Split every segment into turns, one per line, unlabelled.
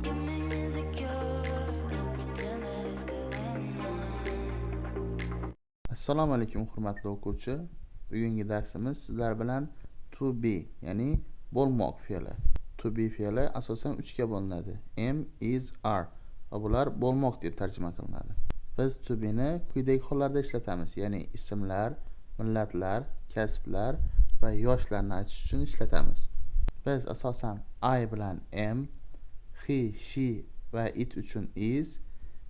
You make me insecure. Pretend that it's good when I'm not.
Assalomu alaykum, hurmatli o'quvchi. Bugungi darsimiz sizlar bilan to be, ya'ni bo'lmoq fe'li. To be fe'li asosan uchga bo'linadi: am, is, are va bular bo'lmoq deb tarjima qilinadi. Biz to be'ni quyidagi hollarda ishlatamiz, ya'ni ismlar, millatlar, kasblar va yoshlarni aytish uchun ishlatamiz. Biz asosan I bilan am, he, she va it uchun is,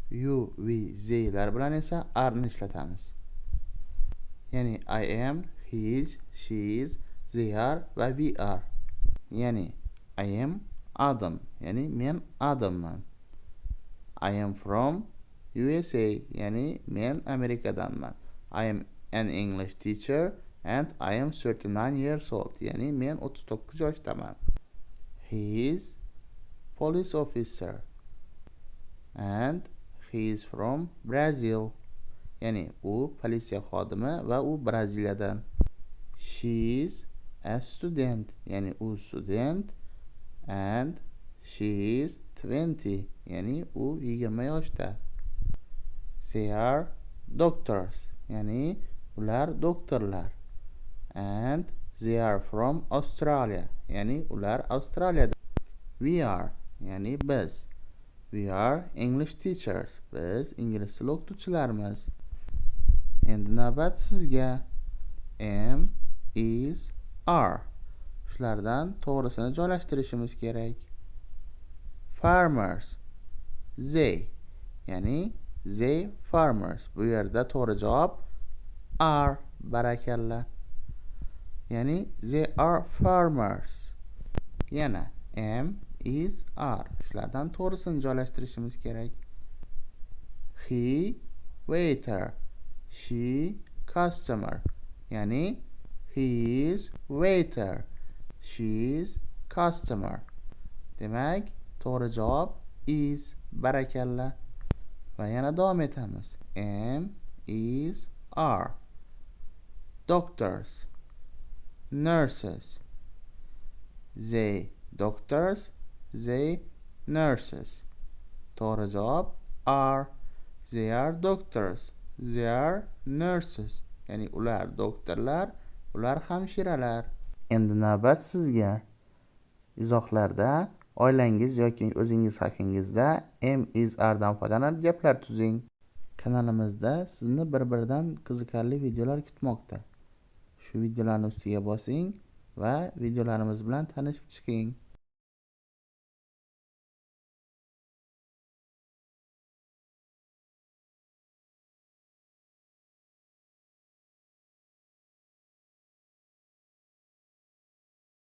you, we, theylar bilan esa are ni ishlatamiz. Ya'ni I am, he is, she is, they are va we are. Ya'ni I am Adam, ya'ni men Adamman. I am from USA, ya'ni men Amerikadanman. I am an English teacher and I am 39 years old, ya'ni men 39 yoshdaman. He is police officer and he is from Brazil, ya'ni u politsiya xodimi va u Braziliyadan. She is a student, ya'ni u student, and she is 20, ya'ni u 20 yoshda. They are doctors, ya'ni ular doktorlar, and they are from Australia, ya'ni ular Avstraliyadan. We are, ya'ni biz. We are English teachers, biz ingliz tili o'qituvchilarimiz. Endi navbat sizga. Am, is, are, shulardan to'g'risini joylashtirishimiz kerak. Farmers, they, ya'ni they farmers. Bu yerda to'g'ri javob are. Barakalla. Ya'ni they are farmers. Yana am, is, are, shulardan to'g'risini joylashtirishimiz kerak. He waiter, she customer, ya'ni he is waiter, she is customer. Demak, to'g'ri javob is. Barakalla. Va yana davom etamiz. Am, is, are, doctors, nurses, they doctors, they nurses. To'g'ri javob are. They are doctors, they are nurses, ya'ni ular doktorlar, ular hamshiralar. Endi navbat sizga. Izohlarda oilangiz yoki o'zingiz haqingizda am, is, are dan foydalanib gaplar tuzing. Kanalimizda sizni bir biridan qiziqarli videolar kutmoqda. Shu videolarni ustiga bosing va videolarimiz bilan tanishib chiqing.